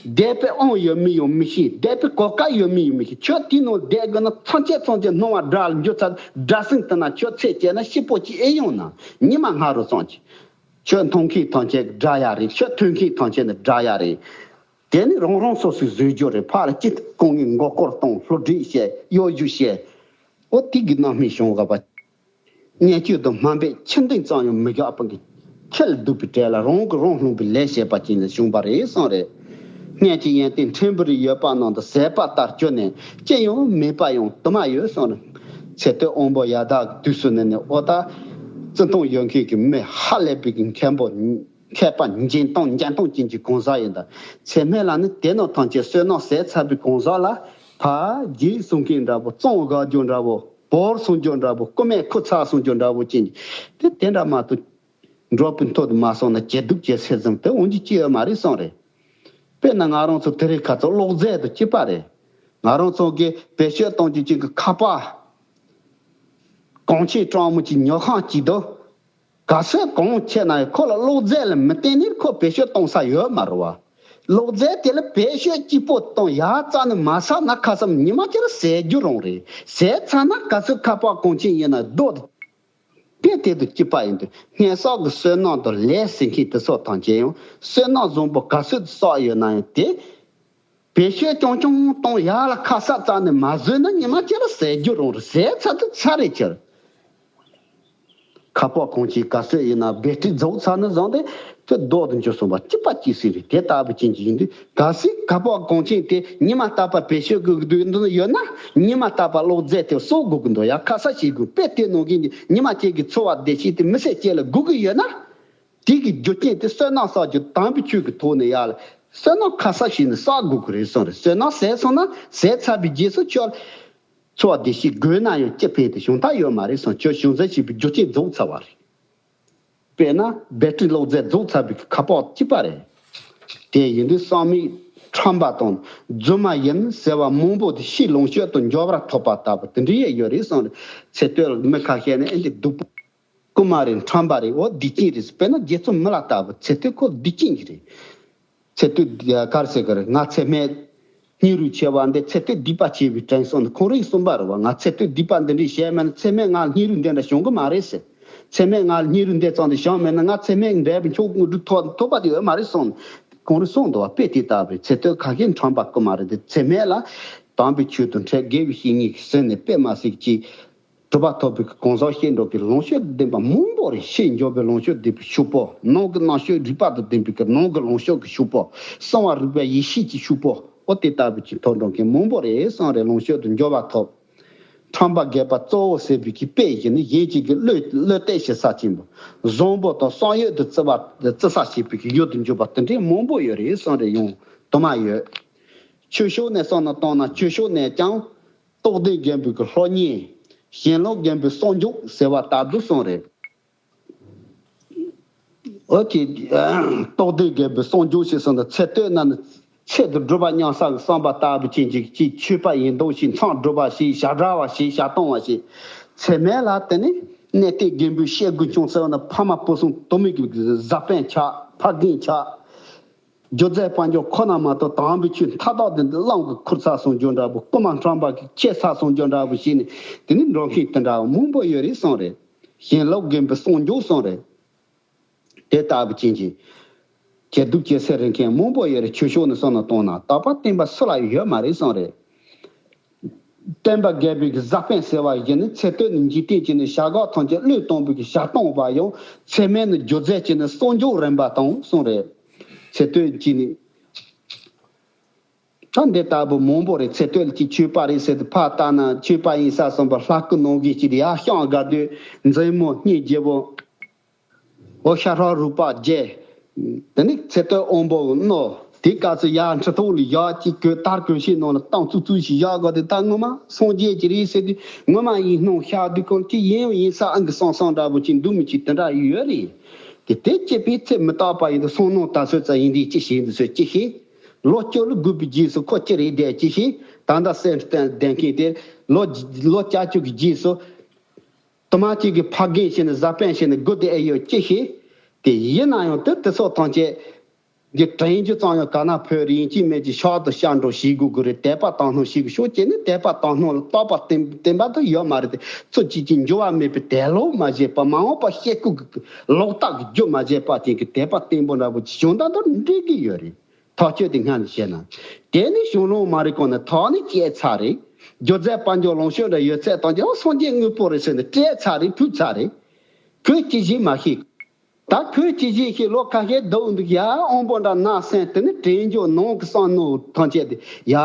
བསྡད་པའི་དབང་ཡོད་མིན་ཡང་མི་ཤེས། བསྡད་པའི་གོ་སྐབས་ཡོད་མིན་ཡང་མི་ཤེས། ཁྱོད་དེའི་ནང་བསྡད་དགོས་ན་ཚང་ཆད་ཚང་ཆད་སྣང་བ་དགྲ་ལ་འགྱུར་ཚར། དགྲ་སེང་དེ་ན་ཁྱོད་ཚེ་སྐྱེལ་ན་ཤི་པོ་ཅིག་ཨེ་ཡོང་ན་ཉི་མ་སྔ་རུ་སོང་ཅིག་ཁྱོད་མཐོང་མཁན་ཐམས་ཅད་དགྲ་ཡ་རེད། ཁྱོད་ཐོས་མཁན་ཐམས་ཅད་ནི་དགྲ་ཡ་རེད། དེ་ནི་རང་རང་སོ་སོའི་བཟོས་རྒྱུ་རེད། ཕར་ལ་ཅི་ཐུབ་གང་ངས་མགོ་སྐོར་གཏོང་སློབ་ཁྲིད་བྱས་གཡོ་སྒྱུ་བྱས། ཨོ་དེ་གི་རྣམ་སྨིན་བྱུང་བ་བ། བརྙས་བཅོས་དང་དམའ་འབེབས་ཕྱིར་འདོན་ཙམ་ཡང་མི་དགོས་པ་གི་ཁྱི་ལ་སྡུག་པའི་གྲལ་ལ་རང་གིས་རང་སློང་བའི་ལས་བྱས་པ་ཅན་ལ་བྱུང་བ་རེད་གསུངས་རེད། སྔོན་གྱི་ཡོན་ཏན་ཕྲན་བུ་རེ་ཡོད་པ་ནང་དུ་ཟད་པ་ལྟར་གྱུར་ནས་ཅི་ཡང་མེད་པ་ཡང་དུ་མ་ཡོད་གསུངས་རེད། ཚེ་སྟོད་དབང་པོ་ཡ་དག་གི་དུས་སུ་ནི་ནི་ཨོ་ད། བརྩི་མཐོང་ཡོད་མཁན་གྱི་མི་ཧ་ལས་པའི་གི་མཁན་པོ། མཁས་པ་འཇོན་ཐང་འཇོན་ཐང་ཅན་གྱི་གང་ཟག་ཡིན་ད། ཚེ་སྨད་ལ་ནི་དེ་ནང་ཐམས་ཅད་བསོད་ནམས་ཟད་ཚར་བའི་གང་ཟག་ལ། ཕ་རྒྱུད་གསུང་མཁན་འདྲ་པོ་གཙང་བོ་དགའ་རྒྱུ་འདྲ་པོ། བོར་སོང་རྒྱུ་འདྲ་པོ། རྐུ་མས་ཁུ་ཚ་སོང་རྒྱུ་འདྲ་པོ་ཅན་གྱི་དེ་དེ་འདྲ་མ་གཏོགས། འགྲོ་བའི་མཐོ་དུ་མ་སོང་ན་ཇེ་སྡུག་ཇེ་སེ་ཙམ་དུ་འོང་རྒྱུ་ཅི་ཡོད་མ་རེད་གསུངས་རེད། དཔེར་ན་ང་རང་ཚོ་དེ་རིང་ཁ་ཚོ་གློག་རྫས་དང་གཅིག་པ་རེད། ང་རང་ཚོ་གི་བེད་སྤྱོད་གཏོང་རྒྱུ་ཅིག་གི་ཁ་པར། གོང་ཆེན་གྲངས་མང་གི་ཉོ་ཁང་གཅིག་དང་། ག་ཚོད་གོང་ཆེ་ན་ཡང་ཁོ་ལ་གློག་རྫས་ལ་མི་བརྟེན་ནས་ཁོ་བེད་སྤྱོད་གཏོང་ས་ཡོད་མ་རེད་བ། གློག་རྫས་དེ་ལ་བེད་སྤྱོད་གཅིག་པོ་གཏོང་ཡག་རྩ་ནས་མ་ཟ་ན་ཁ་སང་ཉི་མ་གཅིག་ལ་ཟད་རྒྱུ་རང་རེད། ཟད་ཚར་ན་ག་ཚོད་ཁ་པར་གོང་ཆེན་ཡིན་ན་རྡོ་དེ་དེ་དང་གཅིག་པ་ཡིན་དུས་སྔོན་བསགས་ཀྱི་བསོད་ནམས་དང་ལས་ཟེར་མཁན་དེ་ཚོ་ཐམས་ཅད་ཡང་བསོད་ནམས་བཟང་པོ་ག་ཚོད་བསགས་ཡོད་ན་ཡང་དེ། བེད་སྤྱོད་རྐྱང་རྐྱང་གཏོང་ཡག་ལ་ཁ་གསབ་རྩ་ནས་མ་བཟོས་ན་ཉི་མ་གཅིག་ལ་ཟད་རྒྱུ་རང་རེད། ཟད་ཚར་དུས་ཚར་རེད་ཁྱེར། ཁ་པར་གོང་ཆེན་ག་ཚོད་ཡིན་ན་བེ་ཏྲི་རྫོགས་ཚར་ན་བཟང་སྟེ་དེ་རྡོག་ཏུ་འགྱུར་སོང་བ་གཅིག་པ་གཅིག་སྲིད་རེད། དེ་ལྟ་བུ་ཅན་གྱི་ཡིན་དུས་གལ་སྲིད་ཁ་པར་གོང་ཆེན་དེ་ཉི་མ་རྟག་པར་བེད་སྤྱོད་དགོས་ཀྱི་འདུག་འདི་ཡོད་ན་ཉི་མ་རྟག་པར་གློག་རྫས་དེ་གསོག་དགོས་ཀྱི་འདུག་ཡ་ཁ་གསབ་བྱེད་དགོས། དཔེ་དེ་ནང་གི་ཉི་མ་གཅིག་གི་འཚོ་བ་བདེ་སྐྱིད་དེ་མི་སེར་གཅིག་ལ་དགོས་ཀྱི་ཡོད་ན། དེ་གི་རྒྱུ་རྐྱེན་དེ་བསོད་ནམས་བསགས་རྒྱུ་དམ་པའི་ཆོས་ཀྱི་ཐོག་ནས་ཡར་ལ་བསོད་ནམས་ཁ་གསབ་བྱས་ནས་བསགས་དགོས་ཀྱི་རེད་གསུངས་རེད། བསོད་ནམས་ཟད་སོང་ན་ཟད་ཚར་བའི་རྗེས་སུ་ཁྱོད་འཚོ་བ་བདེ་སྐྱིད་དགོས་ན་ཡང་ཅི་ཕན་ཐོགས་བྱུང་ཐབས་ཡོད་མ་རེད་གསུངས། ཁྱོད་བྱུང་ཟད་བྱས་པའི་རྒྱུ་རྐྱེན་རྫོགས་ཚར་བ་རེད། དཔེར་ན་བེ་ཏྲི་གློག་རྫས་རྫོགས་ཚར་བའི་ཁ་པར་གཅིག་པ་རེད། དེ་ཡིན་དུས་བསམ་མེད་ཁྲམ་པ་དང་རྫུན་མ་ཡིན་ཟེར་བ་མང་པོ་དེ་ཕྱིའི་ལོངས་སྤྱོད་དུ་འབྱོར་བར་ཐོབ་པ་ལྟ་བུ་དེ་འདྲ་ཡོད་རེད་གསུངས་རེད། ཚེ་སྟོད་མི་ཁ་ཤས་ནི་ཨེ་འདི་སྡུག་པོ། རྐུན་མ་རེད། ཁྲམ་པ་རེད། འོ་སྡིག་ཅན་རེད། དཔེར་ན་རྒྱལ་ཚོ་མི་ལ་ལྟ་བུ་ཚེ་སྟོད་ཁོ་སྡིག་ཅན་གྱི་རེད། ཚེ་སྟོད་གར་ཟེར་གི་རེད། ང་ཚེ་སྨད་སྙིང་རུས་ཆེ་བ་འདི་ཚེ་སྟོད་སྡིག་པ་ཆེ་བའི་དྲན་གསོ་འདི་ཁོང་རང་གསུངས་པ་རེད་བ། ང་ཚེ་སྟོད་སྡིག་པ་འདི་འདྲ་བྱས་མེད་ན་ཚེ་སྨད་ང་ལ་སྙིང་རུས་འདི་འདྲ་བྱུང་གི་མ་རེད་ཟེར། ཚེ་སྨད་ང་ལ་སྙིང་རུས་འདི་ཙམ་དུ་བྱུང་མེད་ན་ང་ཚེ་སྨད་འབྲས་བུ་མཆོག་དངོས་གྲུབ་ཐོབ་ཐོབ་པ་དེ་ཡོད་མ་རེད་གསུངས། ཁོང་རང་གསུངས་འདུག་བ། དཔེ་དེ་ལྟ་བུ་རེད། ཚེ་སྟོད་ཁ་ཤས་ཁྲམ་པ་རྐུན་མ་རེད་དེ་ཚེ་སྨད་ལ་དམ་པའི་ཆོས་དང་འཕྲད་དགེ་བའི་བཤེས་གཉེན་གྱིས་ཟིན་ནས་དཔེ་མ་སྲིད་ཀྱི། གྲུབ་པ་ཐོབ་པའི་གང་ཟག་ཤེས་འགྲོ་གི་ལོངས་སྤྱོད་ལྡན་པ་མང་པོ་རེད། ཕྱིའི་འབྱོར་པའི་ལོངས་སྤྱོད་ལྡན་པའི་ཕྱུག་པོ། ནང་གི་རྣམ་དཔྱོད་རིག་པ་དང་ལྡན་པའི་གི་ནང་གི་ལོངས་སྤྱོད་ཀྱི་ཕྱུག་པོ། གསང་བ་རིག་པའི་ཡེ་ཤེས་ཀྱི་ཕྱུག་པོ། ཨོ་དེ་ལྟ་བུ་ཅིག་ཐོབ་འགྲོ་མཁན་མང་པོ་རེད་གསུངས་རེད། ལོངས་སྤྱོད་དུ་འབྱོར་པ་ཐོབ། ཁྲམ་པ་རྒྱལ་པོ་གཙོ་བོ་ཟེར་བའི་གི་དཔེ་བཞིན་ནི་གཞན་གཅིག་གི་བློས་བློས་གཏད་བྱེད་ས་ཆེན་པོ། བཟང་པོ་དང་བསམ་ཡོད་དུ་བརྩི་བ་བརྩི་ས་བྱེད་པའི་གི་ཡུལ་དུ་འགྱུར་བ་དེ་འདྲའི་མང་པོ་ཡོད་རེད་གསུངས་རེད། ཡང་དུ་མ་ཡོད། ཆོས་ཕྱོགས་ནས་བསམ་ན་བཏང་ན་ཆོས་ཕྱོགས་ནས་ཀྱང་རྟོགས་ལྡན་རྒན་པོའི་གི་སློབ་གཉེར། ཞེན་ལོག་རྒན་པོའི་གསོག་འཇོག་ཟེར་བ་ལྟ་བུ་གསུངས་རེད། འོ་དེ། རྟོགས་ལྡན་རྒན་པོའི་གསོག་འཇོག་ཞེས་གསུངས་ན་ཚེ་སྟོད་ན་ནི་ཚེ་འདི་སྒྲུབ་པ་མྱང་ས་གི་བསམ་པ་ལྟ་བུ་ཅན་གྱི་ཅིག་ཆོས་པ་ཡིན་མདོག་ཞིག་མཚམས་སྒྲུབ་པ་ཞིག་ཞབས་བྲལ་བ་ཞིག་ཞབས་བཏང་བ་ཞིག་ཚེ་སྨད་ལ་དེ་ནི་གནས་བརྟན་རྒན་པོའི་བཤད་དགོས་བྱུང་ཟེར་བ་ན་ཕ་མ་བུ་སྲིང་དུ་མའི་གི་བཟའ་དཔོན་ཆགས་ཕ་རྒན་ཆགས། སྒྱུ་རྩལ་དཔལ་འབྱོར་ཁོ་ན་མ་གཏོགས་དམ་པའི་ཆོས་མཐའ་དག་དེ་འདི་བླང་གི་ཁུར་ཚར་སོང་རྒྱུ་འདྲ་པོ། རྐུ་མ་ཁྲམ་པ་གི་ཁྱེར་ཚར་སོང་རྒྱུ་འདྲ་པོ་བྱས་ནས་དེ་ནི་འགྲོ་མཁན་དེ་འདྲ་མང་པོ་ཡོད་རེད་གསུངས་རེད། ཞེན་ལོག་རྒན་པོའི་གསོག་འཇོག་གསུངས་རེད། དེ་ལྟ་བུ་ཅན་གྱི་ཇེ་སྡུག་ཇེ་སེར་རེ་མཁན་མང་པོ་ཡོད་རེད། ཆོས་ཕྱོགས་ནས་བསམ་བློ་བཏང་ན་དག་པ་བསྟན་པ་སུ་ལ་ཡོད་མ་རེད་གསུངས་རེད། སྟོན་པ་རྒྱལ་པོའི་གི་བཟའ་དཔོན་ཟེར་བ་ཡིན་ནི་ཚེ་སྟོད་ནས་འཇིག་རྟེན་གྱི་ནི་བྱ་གག་ཐམས་ཅད་བློས་གཏོང་བའི་གི་ཞབས་བཏང་བ་ཡང་ཚེ་སྨད་ནས་སྒྱུ་རྩལ་གྱི་ནི་གསོག་འཇོག་རན་པ་དང་གསུངས་རེད། ཚེ་སྟོད་ཀྱི་ནི། ད་འདི་ལྟ་བུ་མང་པོ་རེད། ཚེ་སྟོད་ཀྱི་ཆོས་པ་རེད་ཟེར་དུས་ཕར་ལྟ་ན་ཆོས་པ་ཡིན་ས་བསམ་པ་ལྷ་སྐུ་ནང་བཞིན་གྱི་ཡར་ཤང་དགའ་སྟོན་མཛེས་མོ་སྙིང་རྗེ་བོ། འོ་ཤ་ཧྲག་རུས་པ་བརྒྱད། དེ་ནི་ཚེ་སྟོད་དབང་པོ་རྣོ། དེ་སྐབས་སུ་ཡར་ཁྲི་ཐོག་ལ་ཡར་གཅིག་གོས་དར་གོས་ཤིང་ནང་ལ་བཏང་བཙུགས་བཙུགས་ཤིག་བཞག་དགོས་ཏེ་ད་ངོ་མ་སངས་རྒྱས་ཀྱི་རེད་ཟེར་དུས་ངོ་མ་ཡིན་སྣང་ཤར་དུས་གང་ཅི་ཡིན་ཡིན་ས་ཨང་གི་སང་སང་འདྲ་པོ་ཅིག་འདུག་མི་ཅིག་དེ་འདྲ་ཡོད་རེད། དེ་དེ་སྐྱེས་པའི་ཚེ་མི་རྟག་པ་ཡིན་དུ་སོང་སྣང་ད་ཚོད་ཙམ་ཡིན་དུས་ཅི་ཞིག་འདི་ཚོད་ཅི་ཞིག་ལོ་བཅུ་ལ་སྒུག་པའི་རྗེས་སུ་ཁོ་ཅི་རེད་བསྡད་ཅི་ཞིག་ད་ལྟ་སེམས་བསྟན་ལྡན་མཁན་དེ་ལོ་ལོ་བརྒྱད་ཅུ་གི་རྗེས་སུ། དུ་མ་གཅིག་གིས་ཕ་རྒན་བྱས་ནས་བཟའ་དཔོན་བྱས་ནས་སྒུག་བསྡད་ཨེ་ཡོད་ཅི་ཤེས། དེ་ཡིན་ན་ཡང་དེ་དེ་ཚོ་ཐམས་ཅད་འདི་དྲན་རྒྱུ་ཙམ་ཡང་ག་ན་ཕོད་རིན་གཅིག་མེད་ཀྱི་ཕྱག་ཏུ་ཤར་འགྲོ་ཞིག་དགོས་ཀྱི་རེད། དད་པ་དག་སྣང་ཞིག་ཤོག་ཅེས་ནི་དད་པ་དག་སྣང་ལ་རྟག་པ་བརྟན་བརྟན་པ་དུ་ཡོད་མ་རེད་དེ། ཚུལ་གཅིག་གིས་འགྱུར་བ་མེད་པའི་དད་ལོག་མ་བྱས་པ་མ་འོངས་པ་ཤེས་སྐུ་གི་ལོག་ལྟ་གི་རྒྱུ་མ་བྱས་པ་ཅན་གྱི་དད་པ་བརྟན་པོ་འདྲ་པོ་ཅིག་བྱུང་ད་དུ་འགྲིག་གི་ཡོད་རེད། ཐག་གཅོད་དེ་སྔ་ནས་བྱས་ན། དེ་ནི་གཞུང་ལུགས་མ་རེད་གོང་ནས་ཐག་ནི་བཅད་ཚར་རེད། སྒྱུ་རྩལ་དཔལ་འབྱོར་ལོངས་སྤྱོད་འདྲ་ཡོད་ཚད་དང་ཀྱང་སངས་རྒྱས་དངོས་པོ་རེད་ཟེར་ནས་སྤྲད་ཚར་རེད་ཕུལ་ཚར་རེད། ཁོས་ཅི་ཞིག་མ་ཤེས། ད་ཁོས་ཅི་ཞིག་ཤེས་ལོ་ཁ་ཤས་སྡོད་འདུག་ཡ་དབང་པོ་འདྲ་ན་སེམས་དེ་ནི་དྲན་རྒྱུ་ནང་གི་བསམ་ནོ་ཐམས་ཅད་དེ་ཡ་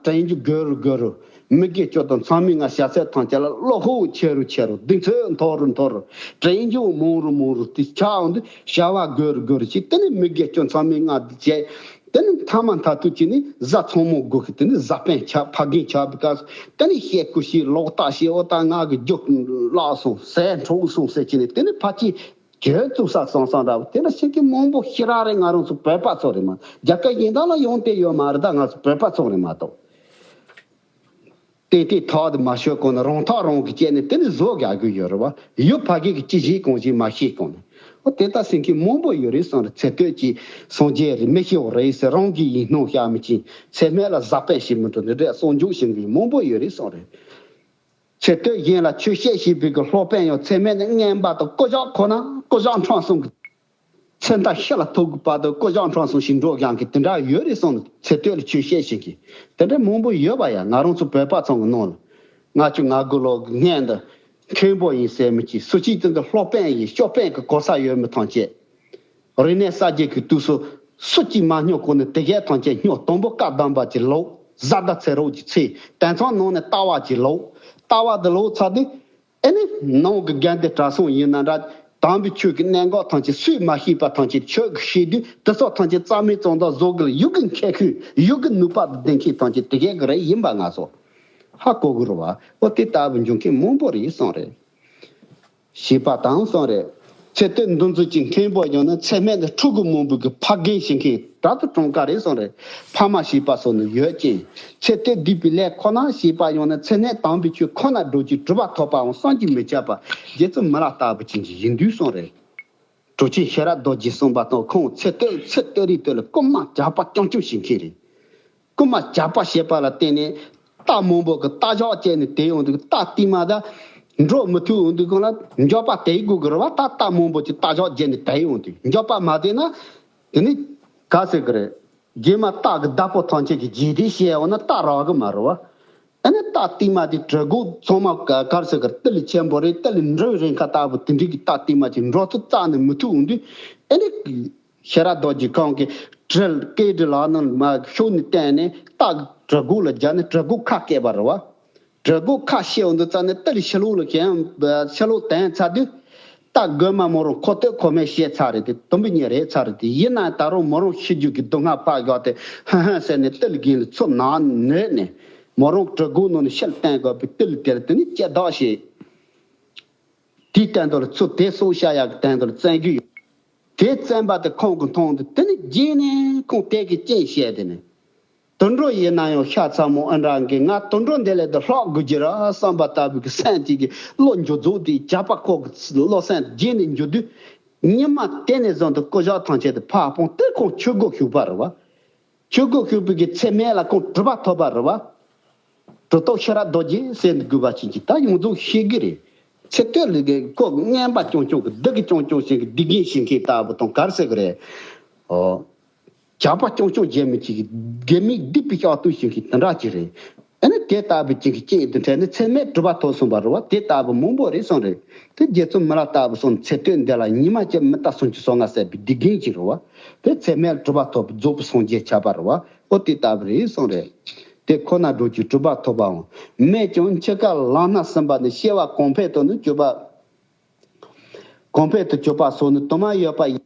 དྲན་རྒྱུ་དགོས་རུ་དགོས་རུ། མི་དགེ་བཅུ་དང་མཚམས་མེད་ལྔ་བྱ་ཚད་ཐམས་ཅད་ལ་བློ་ཁོག་ཆེ་རུ་ཆེ་རུ་གདེང་ཚོད་མཐོ་རུ་མཐོ་རུ་དྲན་རྒྱུ་མང་རུ་མང་རུ་དེ་ཆགས་འོང་དུས་བྱ་བ་དགོས་རུ་དགོས་རུ་ཅིག་དེ་ནི་མི་དགེ་བཅུ་མཚམས་མེད་ལྔ་དེ་བྱས། དེ་ནི་མཐའ་མ་མཐའ་ཐུག་ཅིག་ནི་བཟའ་ཚང་མ་དགོས་ཀི་དེ་ནི་བཟའ་དཔོན་ཆགས་ཕ་རྒན་ཆགས་པའི་སྐབས་སུ་དེ་ནི་བཤད་ཁུ་ཞིག་ལོག་ལྟ་ཞིག་འོ་ད་ང་གི་རྒྱུ་བརླག་སོང་ཟས་འཕྲོག་སོང་ཟེར་ཅིག་ནི་དེ་ནི་ཕ་ཅིག་གྱོད་བཙུགས་ས་སང་སང་འདྲ་བོ་དེ་འདྲ་ཞིག་གི་མང་པོ་ཞེ་དྲག་རེད། ང་རང་ཚོ་བོད་པ་ཚོ་རེད་མ་རྒྱ་སྐད་གཞན་དག་ལ་ཡོང་དེ་ཡོད་མ་རེད། ད་ང་ཚོ་བོད་པ་ཚོ་རེད་མ་གཏོགས། ཏན་ཏན་ཐག་དེ་མ་ཆོད་གོང་ནས་རང་ཐག་རང་གིས་བཅད་ནས་དེ་ནས་བཟོ་རྒྱག་དགོས་ཡོད་རེད་བ། ཡུལ་ཕ་གི་གི་ཅི་བྱེད་གང་བྱེད་མ་ཤེས་གོང་ནས་འོ་དེ་ལྟ་སེང་གེ་མང་པོ་ཡོད་རེད་བསམ་རེད། ཚེ་སྟོད་ཀྱི་སངས་རྒྱས་རེད་མི་ཤེས་བ་རེད་ཟེར་རང་གི་ཡིན་སྣང་བཤད་མི་ཅིག་ཚེ་སྨད་ལ་བཟའ་དཔོན་བྱེད་མི་འགྲོ་འདི་འདྲ་གསོག་འཇོག་བྱེད་མཁན་མང་པོ་ཡོད་རེད་བསམ་རེད། ཚེ་སྟོད་གཞན་ལ་ཆོས་བཤད་ཤེས་པའི་གི་སློབ་དཔོན་ཡང་ཚེ་སྨད་ནས་རྔན་པ་དང་ཀུ་ཤག་ཁོ་ན་ཀུ་ཤག་ཁྲང་སོང་གི་ཚེ་མཐའ་ཤི་ལ་ཐུག་གི་བར་དུ་ཀུ་ཤག་ཁྲང་སོང་ཞིག་འགྲོ་ཡང་གི་དེ་འདྲ་ཡོད་རེད་གསུངས་ནས་ཚེ་སྟོད་ལ་ཆོས་བཤད་ཤེས་གི་དེ་འདྲ་མང་པོ་ཡོད་པ་ཡ། ང་རང་ཚོ་བོད་པ་ཚང་གི་ནང་ལ་ལྔ་བཅུ་ང་དགུ་ལོ་གི་སྔན་དུ་མཁན་པོ་ཡིན་ཟེར་མི་གཅིག་སུ་གཅིག་ཙམ་གི་སློབ་དཔོན་ཡིན་སྐྱོབ་དཔོན་གི་གོ་ས་ཡོད་མི་ཐམས་ཅད། རིག་གནས་གསར་བརྗེ་གི་དུས་སུ་སུ་གཅིག་མ་སྙོག་གོང་ནས་དེ་གས་ཐམས་ཅད་སྙོག་དང་པོ་བཀའ་གདམས་པ་གྱི་ལུགས་བཟའ་ཟླ་ཚེ་རོགས་ཀྱི་ཚེ་དེང་སང་ནང་ནས་ལྟ་བ་གྱི་ལུགས་ལྟ་བ་འདི་ལུགས་ཚར་དུས་ཨེ་ནི་ནང་གི་དགེ་འདུན་གྲྭ་ཚང་ཡིན་ན་འདྲ་དམ་པའི་ཆོས་ཀྱི་གནད་འགག་ཐམས་ཅད་སུས་མ་ཤེས་པ་ཐམས་ཅད་ཆོས་ཀྱིས་ཤེས་དུས་དེ་ཚོ་ཐམས་ཅད་རྩ་མེད་བཙོང་དང་བཟོ་གི་ལ་ཡུལ་གྱི་མཁས་ཤོས་ཡུལ་གྱི་ནུས་པ་ལྡན་མཁན་ཐམས་ཅད་དེ་གས་གི་རེད་ཡིན་པ་ང་ཚོ་ཧ་གོ་གི་རེད་བ། ཨོ་དེ་ལྟ་བུ་འབྱུང་མཁན་མང་པོ་རེད་གསུངས་རེད། ཞེས་པ་དང་གསུངས་རེད། ཚེ་སྟོད་འདི་ཚོ་གཅིག་མཁན་པོ་ཡོང་ན་ཚེ་སྨད་དུ་ཕྲུ་གུ་མང་པོ་གི་ཕ་རྒན་བྱེད་མཁན་དྲག་ཏུ་གྲངས་ཀ་རེད་གསུངས་རེད། ཕ་མ་ཞེས་པ་སོགས་ནི་ཡོད་ཅིང་ཚེ་སྟོད་སྡིག་པའི་ལས་ཁོ་ན་ཞེས་པ་ཡོང་ན་ཚེ་སྨད་དམ་པའི་ཆོས་ཁོ་ན་སྒྲུབ་ཀྱི་གྲུབ་པ་ཐོབ་པའང་བསམ་གྱིས་མི་ཁྱབ་པ་རྗེ་བཙུན་མི་ལ་ལྟ་བུ་ཅན་གྱི་ཡིན་དུས་གསུངས་རེད། གྲུབ་ཆེན་ཤེས་རབ་རྡོ་རྗེས་གསུངས་པ་དང་ཁོང་ཚེ་སྟོད་ཚེ་སྟོད་རིགས་སྟོད་ལ་རྐུན་མ་ཇག་པ་རྐྱང་རྐྱང་བྱེད་མཁན་རེད། རྐུན་མ་ཇག་པ་བྱེད་པ་ལ་བརྟེན་ནས་རྟ་མང་པོ་གི་རྟ་ཞོག་བཅད་ནས་དེ་ཡོང་དུས་རྟ་རྟིང་མ་ད་འགྲོ་མི་ཐུབ་ཡོང་དུས་གང་ལ་མགྱོགས་པ་དེད་དགོས་ཀྱི་རེད་བ། ད་རྟ་མང་པོ་ཅིག་རྟ་ཞོག་བརྒྱབ་ནས་དེད་ཡོང་དུས་མགྱོགས་པ་མ་དེད་ན་དེ་ནི་ག་ཟེར་གི་རེད། རྗེས་མ་རྟ་གི་བདག་པོ་ཐམས་ཅད་ཀྱིས་རྗེས་དེད་བྱས་ཡོང་ན་རྟ་རག་གི་མ་རེད་བ། ཨ་ནི་རྟ་རྟིང་མ་དེ་གྲི་གུག་ཚང་མ་ག་ག་ཟེར་གི་རེད། ཏི་ལི་ཆེན་པོ་རེད། ཏི་ལི་འབྲུ་རིང་ཁ་ལྟ་བུ་དེ་འདྲའི་གི་རྟ་རྟིང་མ་ཅིག་འགྲོ་ཚུར་རྩ་ནས་མི་ཐུབ་ཡོང་དུས་ཨ་ནི། ཤེས་རབ་རྡོ་རྗེ་ཁོང་གིས་གྲི་སྐེ་གྲི་ལག་ནང་མ་ཤུགས་ནས་བསྟན་ནས་རྟ་གྲི་གུག་ལ་སྦྱར་ནས་གྲི་གུག་ཁ་བཀལ་བ་རེད་བ། གྲི་གུ་ཁ་ཕྱེ་འོང་དུས་ཙ་ནས་ཏིལ་ཕྱི་ལོགས་ལ་གྱེན་ཕྱི་ལོགས་དེད་ཚར་དུས། རྟ་རྒོད་མ་མོ་རང་ཁོ་ལྟོས་ཁོ་མེད་བཤད་ཚར་རེད་དེ། དུམ་བུ་གཉིས་རེད་ཚར་རེད་དེ། ཡིན་ན་ད་རུང་མོ་རང་ཤི་རྒྱུ་གི་སྡུག་བསྔལ་ཕར་བཞག་སྟེ། ཧ་ཧ་ཟེར་ནས་ཏིལ་གྱེན་ལ་ཚུར་ནང་ནོན་ནས། མོ་རང་གྲི་གུ་ནང་ནས་ཕྱིར་བཏོན་དགོས་པའི་ཏིལ་དེར་དེ་ནི་སྐྱེ་བདག་བྱས། དེའི་སྟེང་དུ་ལ་ཚུར་དེ་སྲོག་བཤད་ཡག་གི་སྟེང་དུ་ལ་བཙན་རྒྱུ་ཡོད། དེ་བཙན་པ་དེ་ཁོང་གིས་མཐོང་དུས་དེ་ནི་རྗེས་ནས་ཁོང་དེ་གི་རྐྱེན་བཤད་དེ་ནས། དུད་འགྲོ་ཡིན་ན་ཡང་ཤ་ཚ་མོ་ཨ་འདྲ་གི། ང་དུད་འགྲོ་འདི་ལས་དུ་ལྷག་དགོས་ཀྱི་ར་བསམ་པ་ལྟ་བུ་གི་སེམས་ཅིག་གི་བློ་འགྱུར་རྫོགས་དེ། ཇག་པ་ཁོ་གི་བློ་སེམས་རྗེས་ནས་འགྱུར་དུས། ཉི་མ་དེ་ནས་བཟུང་སྟེ་སྐུ་ཞབས་ཐམས་ཅད་དེ་ཕར་སྤུངས་ཏེ་ཁོང་ཆོས་སྒོ་ཞུགས་པ་རེད་བ། ཆོས་སྒོ་ཞུགས་པའི་གི་ཚེ་སྨད་ལ་ཁོང་གྲུབ་པ་ཐོབ་པ་རེད་བ། གྲུབ་ཐོབ་ཤེས་རབ་རྡོ་རྗེ་ཟེར་འདི་དགོས་པ་ཅན་གྱི་ད་ཡོངས་རྫོགས་ཤེས་ཀྱི་རེད། ཚེ་སྟོད་ལས་ཀྱི་ཁོ་རྔན་པ་རྐྱང་རྐྱང་གི་སྡུག་གི་རྐྱང་རྐྱང་ཞིག་གི་སྡིག་རྒན་བྱེད་མཁན་ལྟ་བུ་དང་ག་རེ་ཟེར་གི་རེད། ཨོ། ཇག་པ་རྐྱང་རྐྱང་བྱེད་མི་ཅིག་གི་དགེ་མི་སྡིག་པའི་ཕྱག་ཏུ་ཞིག་གི་དེ་འདྲ་ཅིག་རེད། ཨ་ནི་དེ་ལྟ་བུ་ཅིག་གི་རྐྱེན་དུ་འཕྲད་ནས་ཚེ་སྨད་གྲུབ་པ་ཐོབ་སོང་བ་རེད་བ། དེ་ལྟ་བུ་མང་པོ་རེད་སོང་རེད། དེ་རྗེ་བཙུན་མི་ལ་ལྟ་བུ་སོང་ཚེ་སྟོད་འདི་ལ་ཉི་མ་གཅིག་མི་རྟག་སུམ་ཅུ་སོ་ལྔ་བསད་པའི་སྡིག་རྒན་ཅིག་རེད་བ། དེ་ཚེ་སྨད་གྲུབ་པ་ཐོབ་རྫོགས་པའི་སངས་རྒྱས་ཆགས་པ་རེད་བ། ཨོ་དེ་ལྟ་བུ་རེད་སོང་རེད། དེ་ཁོ་ན་འགྲོ་ཀྱི་གྲུབ་པ་ཐོབ་པའང་མེད་ཀྱང་འཆི་ཁ་ལངས་ན་ཟིན་པ་ནི་སྐྱེ་བ་གོང་འཕེལ་དུ་ནི་གྱུར་པ། གོང་འཕེལ་དུ་གྱུར་པ་སོགས་ནི་དུ་མ་ཡོད་པ་ཡིན།